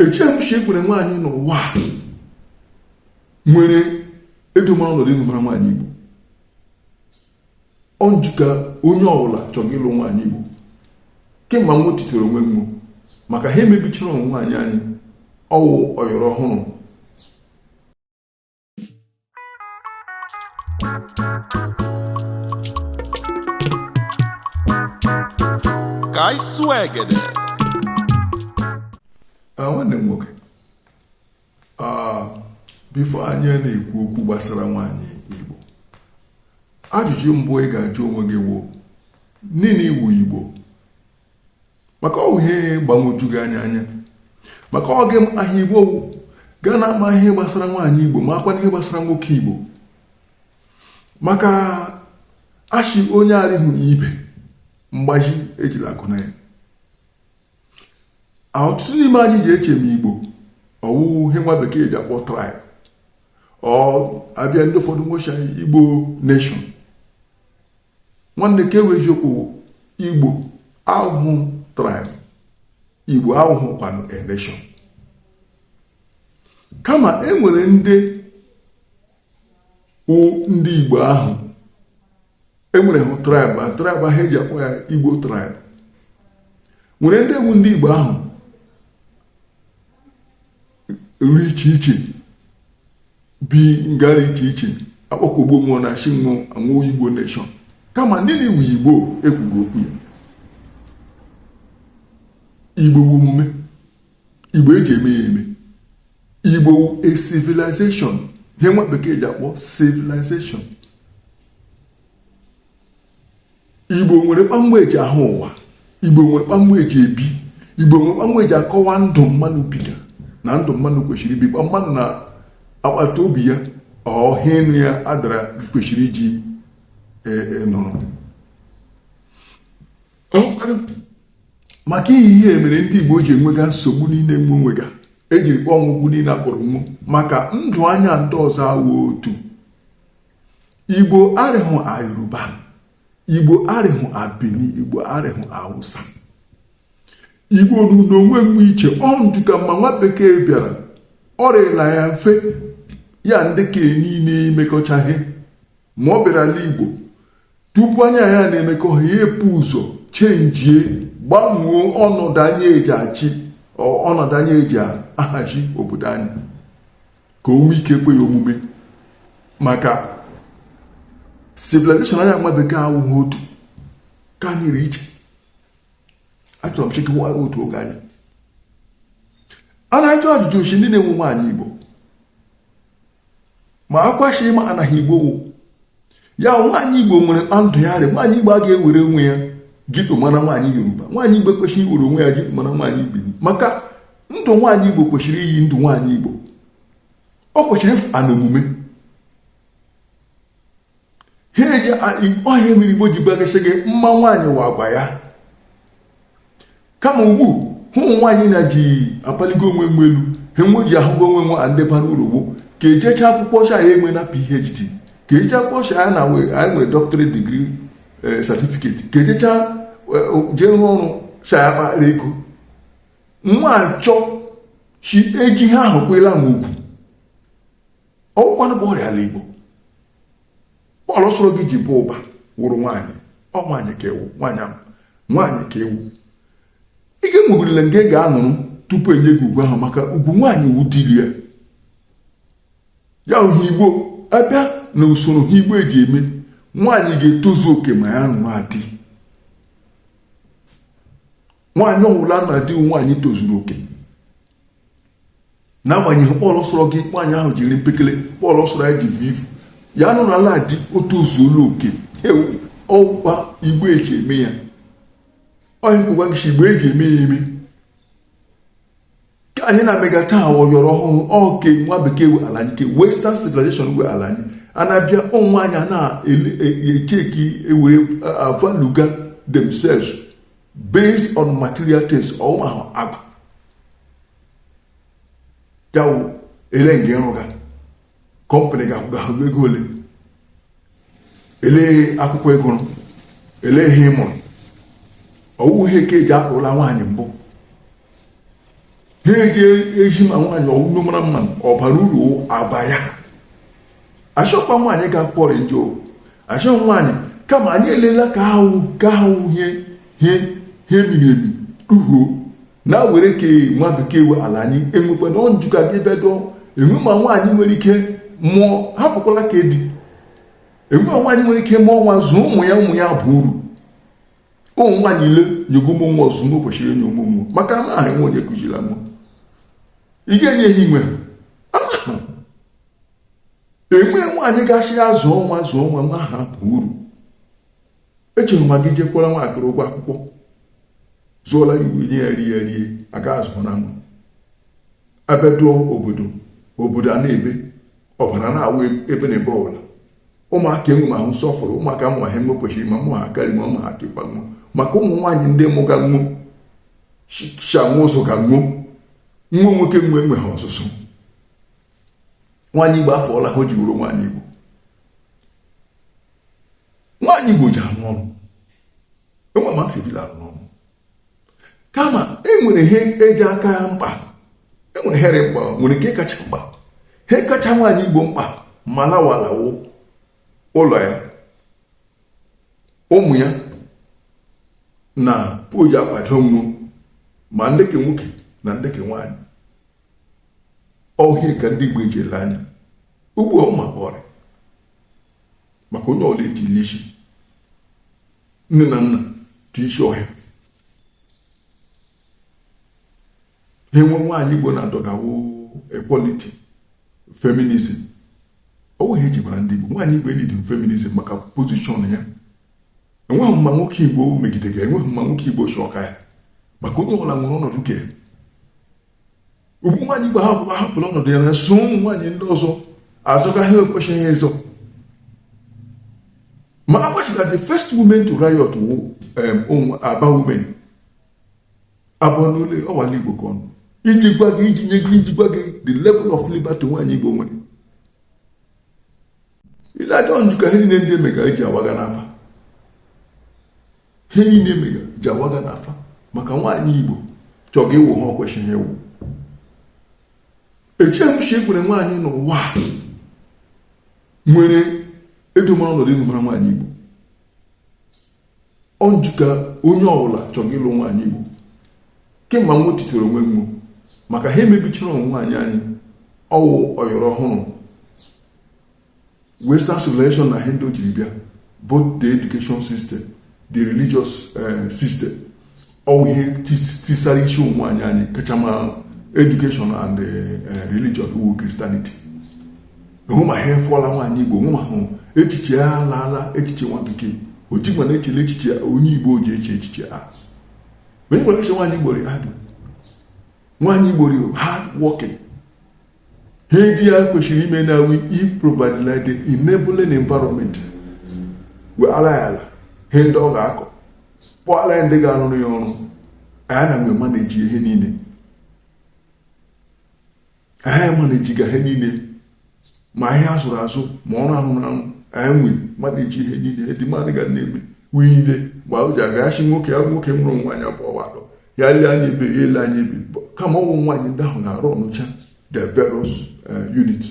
Eche m shi ekwere nwaanyị n'ụwa nwere edomara ọnọdụ edomara nwaanyị Igbo. Ọ njika onye ọbụla chọrọ ịlụ nwaanyị Igbo kemgbe m titere onwe m, maka ha emebichara ụmụ nwaanyị anyị ọwụ ọyọrọ ọhụrụ. Ka anyị sụọ egede. Nwanne m nwoke, before anyị na-ekwu okwu gbasara nwaanyị Igbo, ajụjụ mbụ ị ga-ajụ onwe gị wụ nini ị wụ Igbo, maka ọ wụ ihe gbanwoju gị anya anya, maka ọ gị aha Igbo wụ gaa na ama ihe gbasara nwaanyị Igbo ma akwa ihe gbasara nwoke Igbo, maka ashị onye arịhụ ibe mgbaji ejila akụ na ya. Ọtụtụ n'ime anyị ji eche m Igbo ọwụ ihe nwa bekee ji akpọ tribe, ọ abịa ndị ụfọdụ nwocha Igbo nation. Nwanne, ka ewe eziokwu, Igbo ahụhụ tribe, Igbo ahụhụ kwanụ a nation, kama e nwere ndị wụ ndị Igbo ahụ enwere hụ tribe, tribe ahụ eji akpọ ya Igbo tribe, nwere ndị ewu ndị Igbo ahụ ru iche iche bi ngara iche iche akpọkwugbo nwụọ na shi nwụ anwụ Igbo nation, kama ndị na-ewu Igbo ekwugo okwu ya. Igbo wu omume Igbo eji eme ya eme. Igbo a civilization, ihe nwa bekee ji akpọ civilization. Igbo nwere kpamgbe eji ahụ ụwa, Igbo nwere kpamgbe eji ebi, Igbo nwere kpamgbe eji akọwa ndụ mmadụ biga na ndụ mmadụ kwesịrị ibi, kpa mmadụ na agbata obi ya ọha enu ya adara kwesịrị iji nọrọ. Maka ihe mere ndị Igbo ji enwega nsogbu niile nwe onwega ejiri kpọọ ọnwụgwụ niile akpọrọ nwu, maka ndụ anya ndị ọzọ awụ otu. Igbo arịhụ a Yoruba, Igbo arịhụ a Bini, Igbo arịhụ Hausa. Igbo nụ n'onwe nwe iche. Ọ ndụ ka mma nwa bekee bịara ọ rịla ya mfe ya ndị ka niile emekọchaghị, ma ọ bịara ala Igbo tupu anya ya na-emekọ ha, ya epu ụzọ chenjie, gbanwee ọnọdụ anyị eji achị, ọnọdụ anyị eji ahazi obodo anyị ka o nwee ike kwe ya omume, maka civilization anya nwa bekee awụghị otu ka anyị ri iche. Achọrọ m chekwa otu oge anyị a na-ajụ ajụjụ ochi ndị na-enwe nwaanyị Igbo ma akwashi ma anaghị Igbo wụ ya. Nwaanyị Igbo nwere kpa ndụ ya rị. Nwaanyị Igbo a ga-ewere onwe ya jikpo mara nwaanyị Yoruba. Nwaanyị Igbo kwesịrị iwere onwe ya jikpo mara nwaanyị Benin, maka ndụ nwaanyị Igbo kwesịrị iyi ndụ nwaanyị Igbo. Ọ kwesịrị ịfụ na omume ha eji ọhịa mere Igbo ji gbagasị gị mma nwaanyị wa agwa ya. Kama ugbu hụ nwaanyị na ji apaligo onwe nwe elu, ha nwe ji ahụgo onwe nwe ndị bara uru gboo ka ejecha akwụkwọ ọcha ya enwe na PhD, ka eje akwụkwọ ọcha ya na anyị nwere doctorate degree, certificate, ka ejecha jee rụọ ọrụ cha ya kpara ego. Nwa achọ chi eji ha ahụ kwela m ugwu ọgwụkwanụ bụ ọrịa ala Igbo. Pọl sọrọ gị ji bụ ụba wụrụ nwaanyị, ọ nwaanyị ka ewu, nwaanyị nwaanyị ka ewu. Ị ga-enwegorila nke ị ga-anụrụ tupu enye gị ugwu ahụ, maka ugwu nwaanyị wu dili ya. Ya hụ Igbo abịa na usoro ha Igbo eji eme, nwaanyị ga-etozu oke ma ya nụọ di. Nwaanyị ọbụla na di nwaanyị tozuru oke, n'agbanyeghị Pọl sọrọ gị nwaanyị ahụ jiri mpekele, Pọl sọrọ ya ji vivu ya nọ n'ala di, o tozuola oke. Ọkwa Igbo eji eme ya, onye nkwụgwa gị Igbo eji eme ya eme ka anyị na-amega taa ọyọrọ ọhụrụ oke nwa bekee we ala anyị, ke western civilization we ala anyị. A na-abịa onwe anyị na-echeki ewere avaluga themselves based on material things, ọnwa ahụ agwa ya wụ ele nke ịrụga company ga-ahụ ego ole, ele akwụkwọ ịgụrụ, ele ihe ị mụrụ, ọwụ ihe ka eji akpụrụla nwaanyị mbụ. Ha eji eji ma nwaanyị ọwụno mara mma, ọ bara uru agba ya. Achọkwa nwaanyị ga-akpọrọ njọ, achọ nwaanyị, kama anyị elela ka ahụ ka ahụ ihe ihe ihe miri emi ruo na were ke nwa bekee we ala anyị enwekwa na ọnjụ ka gị bịa enwe. Ma nwaanyị nwere ike mụọ, hapụkwala ka edi enwe. Ma nwaanyị nwere ike mụọ nwa, zụọ ụmụ ya, ụmụ ya bụ uru. Ụmụ nwaanyị ile nyego ụmụ nwa ọzụzụ kwesịrị enye ụmụ nwa, maka na aha enwe onye kụziri nwa ị ga-enye ha inwe ahụ. Enwe nwaanyị gasị ya zụọ nwa, zụọ nwa, nwa ha bụ uru. Echere ma gị jekwara nwaakịrị ụgwọ akwụkwọ, zụọla ya uwe, nye ya rie, rie, aga azụ na nwa abịaduo obodo. Obodo a na-ebe ọbara na-awụ ebe na ebe ọbụla. Ụmụaka enwe ma ahụ nsọfụrụ, ụmụaka mụ ha enwe kwesịrị ma mụ ha karị ma ụmụ ha kekwa nwuo, maka ụmụ nwaanyị ndị mụga nwuo shanwe ụzọ ka nwuo nwa nwoke nwe enwe ha ọzụzụ. Nwaanyị Igbo afọọla ha o ji wuru nwaanyị Igbo. Nwaanyị Igbo ji arụ ọrụ enwe ma mfebila arụ ọrụ, kama e nwere ihe eji aka ya mkpa, e nwere here mkpa, nwere nke kacha mkpa. He kacha nwaanyị Igbo mkpa malawalawo ụlọ ya, ụmụ ya na o ji akwado nwu ma ndị ke nwoke na ndị ke nwaanyị. Ọhịa ka ndị Igbo eji ele anya ugbu a. Ụmụ akpọrọ maka onye ọla etili isi nne na nna tụ isi ọhịa ha enwe. Nwaanyị Igbo na-adọgawo equality, feminism, ọwụ ha eji mara ndị Igbo. Nwaanyị Igbo enidi feminism maka position ya. Enweghị mma nwoke Igbo megide ga, enweghị mma nwoke Igbo si ọka ya, maka onye ọbụla nwere ọnọdụ ke ugbu. Nwaanyị Igbo hapụrụ ọnọdụ ya na so ụmụ nwaanyị ndị ọzọ azụga ha ekwesịghị ịzọ. Ma agbachila the first women to riot wụ Aba women abụọ n'ole ọwala Igbo ka ọnụ iji gwa gị, iji nye gị, iji gwa gị the level of liberty nwaanyị Igbo nwere. Ile aja njikọ ihe niile ndị emega eji awaga n'afa, ihe niile emega ji awaga n'afa, maka nwaanyị Igbo chọga ịwụ ha ọ kwesịghị ịwụ. Echeghị m si ekwere nwaanyị n'ụwa nwere edomara ọnọdụ edomara nwaanyị Igbo. Ọ njikọ onye ọbụla chọga ịlụ nwaanyị Igbo kemgbe m titere onwe m, maka ha emebichara ụmụ nwaanyị anyị. Ọwụ ọyọrọ ọhụrụ Western civilization na ihe ndị o jiri bịa, both the education system, the religious system, ọwụ ihe tisara isi ụmụ nwaanyị anyị, kachama education and religion wu Christianity. Hụ ma ha efụọla nwaanyị Igbo, hụ ma hụ echiche ya alaala echiche nwa bekee ojigba na-echele echiche onye Igbo ji eche echiche a. Onye gwara echiche nwaanyị Igbo rị adụ, nwaanyị Igbo rị hard working. Ha eji ya kwesịrị ime na we provide like the enabling environment, wee ala ya ala ihe ndị ọ ga-akọ, kpọọ ala ya ndị ga-arụrụ ya ọrụ. Anyị na nwe manage ihe niile, anyị manajiga ihe niile, ma ihe azụrụ azụ ma ọrụ ahụrụ ahụ. Anyị nwe manage ihe niile dị mmadụ ga na-eme niile mgbe o ji agachi nwoke ya. Nwoke mụrụ nwaanyị abụọ atọ ya lee anya ebe ya ele anya ebe, kama ọnwụ nwaanyị ndị ahụ na-arụ ọnụcha the various units.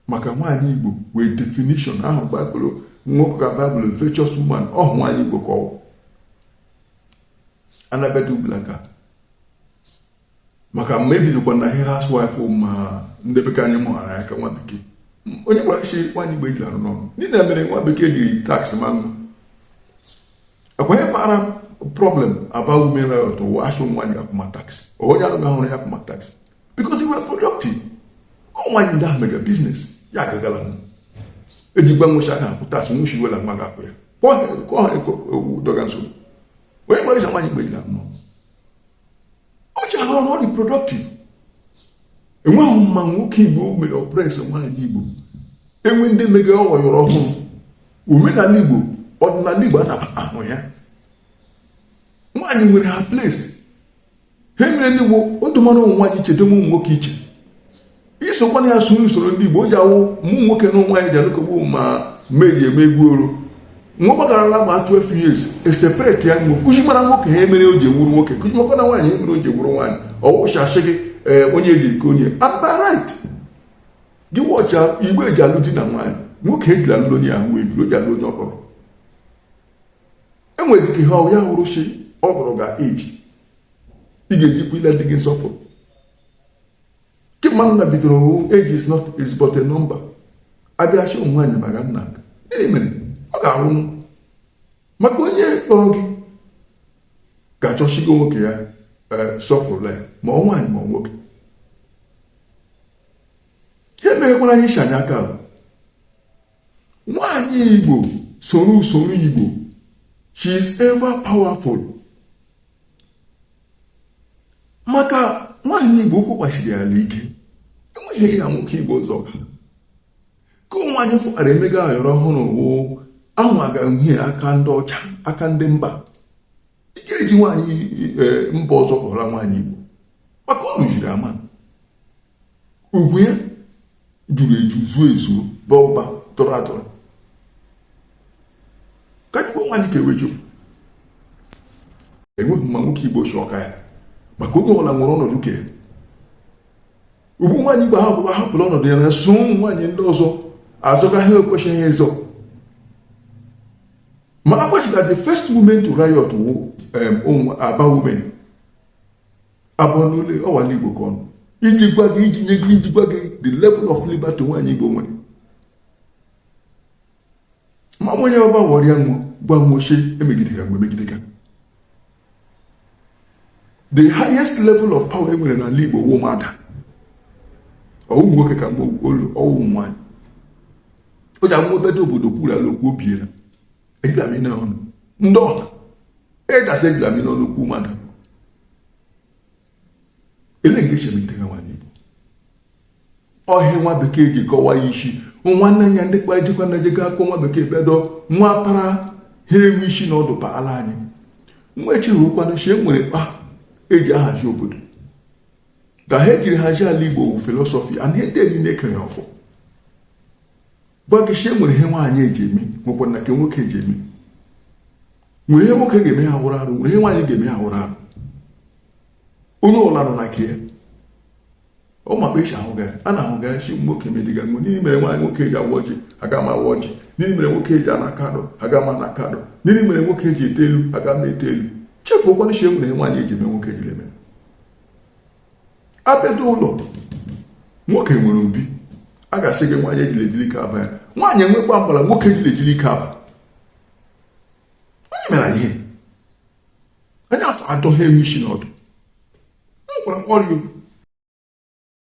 Maka nwaanyị Igbo wee definition ahụ Baịbụl nwoke ka Baịbụl virtuous woman, ọhụ nwaanyị Igbo ka ọwụ anabata ugbulaka. Maka mgbe ebidokwa na ihe housewife ma ndị bekee anyị mụghara ya ka nwa bekee onye gwara chi nwaanyị Igbo ejiri arụ n'ọrụ ndị na mere nwa bekee jiri tax ma nnu akwa ihe kpara problem about women riot ụwa asụ nwaanyị ga-akwụma tax, onye anụ ga-ahụrụ ya akwụma tax, because we were productive. Ọ nwaanyị ndị ahụ mega business ya agagala m ejigba nwụchi a ga-akwụ tax, nwụchi wela nwa ga-akwụ ya kọọ ha dọga nsogbu. Onye gwara ịcha nwaanyị Igbo ejiri arụ n'ọrụ, ọ ji arụ ọrụ, ọ dị productive. Enweghị mma nwoke Igbo mere oppress nwaanyị Igbo. Enwe ndị mega ọyọrọ ọhụrụ omenala Igbo, ọdịnala Igbo a na-ahụ ya nwaanyị nwere ha place. Ha mere ndị Igbo otu mara ụmụ nwaanyị iche, deme ụmụ nwoke iche, isokwana ya so usoro ndị Igbo o ji awụ mụ nwoke na nwaanyị ji anụkọgbu ma meji eme egwu oro. Nwa gbagarala ma 12 years, eseparate ya nwo, kụzi mara nwoke ha emere o ji ewuru nwoke, kụzi makwa na nwaanyị emere o ji ewuru nwaanyị. Ọwụchasị gị ee, onye ejiri ka onye and by right gị wọcha igbe eji alụ di na nwaanyị. Nwoke ejiri alụ onye ahụ ebiri o ji alụ onye ọkpọrọ. Enwere ike ihe ọ ya hụrụ chi ọ hụrụ ga eji ị ga-ejikwa ile dị gị nsọfụrụ. Kemgbe nna bidoro hụ, age is not is but a number. Abịachi ụmụ nwaanyị baga nna, gịnị mere ọ ga-awụ maka onye kpọrọ gị ga-achọchigo nwoke ya sọfụrụla ya, ma ọ nwaanyị ma ọ nwoke. Ha emeghekwara anyị isi anyị aka. Nwaanyị Igbo soro usoro Igbo, she is ever powerful, maka nwaanyị Igbo ụkwụ gbachiri ala ike, enweghị ya nwoke Igbo ụzọ ka ụmụ nwaanyị fụkara emega ayọrọ ọhụrụ wụ anwaga uhie aka ndị ọcha, aka ndị mba. Ị ga-eji nwaanyị mba ọzọ kpọrọ nwaanyị Igbo maka ọ nụjiri ama ugwu ya juru eju, zuo ezuo, baa ụba, tọrọ atọrọ. Ka anyị gbuo nwaanyị ka eweju enweghị mma nwoke Igbo si ọka ya, maka onye ọbụla nwere ọnọdụ ke ugbu. Nwaanyị Igbo hapụrụ hapụrụ ọnọdụ ya na so ụmụ nwaanyị ndị ọzọ azọga ha ekwesịghị ịzọ. Ma agbachila, the first women to riot wụ Aba women abụọ n'ole ọwala Igbo ka ọnụ iji gwa gị, iji nye gị, iji gwa gị the level of liberty nwaanyị Igbo nwere. Ma onye ọba wọrịa nwụ gwa nwoche emegide ka mgbe megide ka the highest level of power e nwere n'ala Igbo wụ ụmụada, ọwụ nwoke ka mgbe olu ọwụ nwaanyị o ji amụ obede obodo kwuru ala okwu obiela ejila ọnụ ndị ọha ịgasị ejila m n'ọnụ okwu ụmụada. Ele nke esi emegide nwaanyị Igbo ọhịa nwa bekee ji kọwa ya isi nwanne ya ndị kpara ejikwa na ejego akpọ nwa bekee bịado nwa para ha enwe isi na ọdụ paala anyị. Nwa echehụkwanụ chi enwere kpa eji ahazi obodo ka ha ejiri hazi ala Igbo wụ philosophy and ihe ndị niile ekere ọfọ gwa gị chi enwere ihe nwaanyị eji eme, nwekwa na nke nwoke eji eme. Nwere ihe nwoke ga-eme ha wụrụ arụ, nwere ihe nwaanyị ga-eme ha wụrụ arụ. Onye ọbụla nọ na nke ya ọ ma esi ahụ ga a na-ahụ ga esi nwoke mediga nwe. N'ihi mere nwaanyị nwoke eji awa ọjị, aga m awa ọjị. N'ihi mere nwoke eji ana kadụ, aga m ana kadụ. N'ihi mere nwoke eji ete elu, aga m ete elu. Chefuokwana chi enwere nwaanyị eji eme, nwoke ejiri eme. Abịado ụlọ nwoke nwere obi, a ga-asị gị nwaanyị ejiri ejiri ike aba ya. Nwaanyị enwekwa mgbara, nwoke ejiri ejiri ike aba. Onye mere ihe anyị afọ adọghị enwe isi n'ọdụ. E nwekwara ọrịa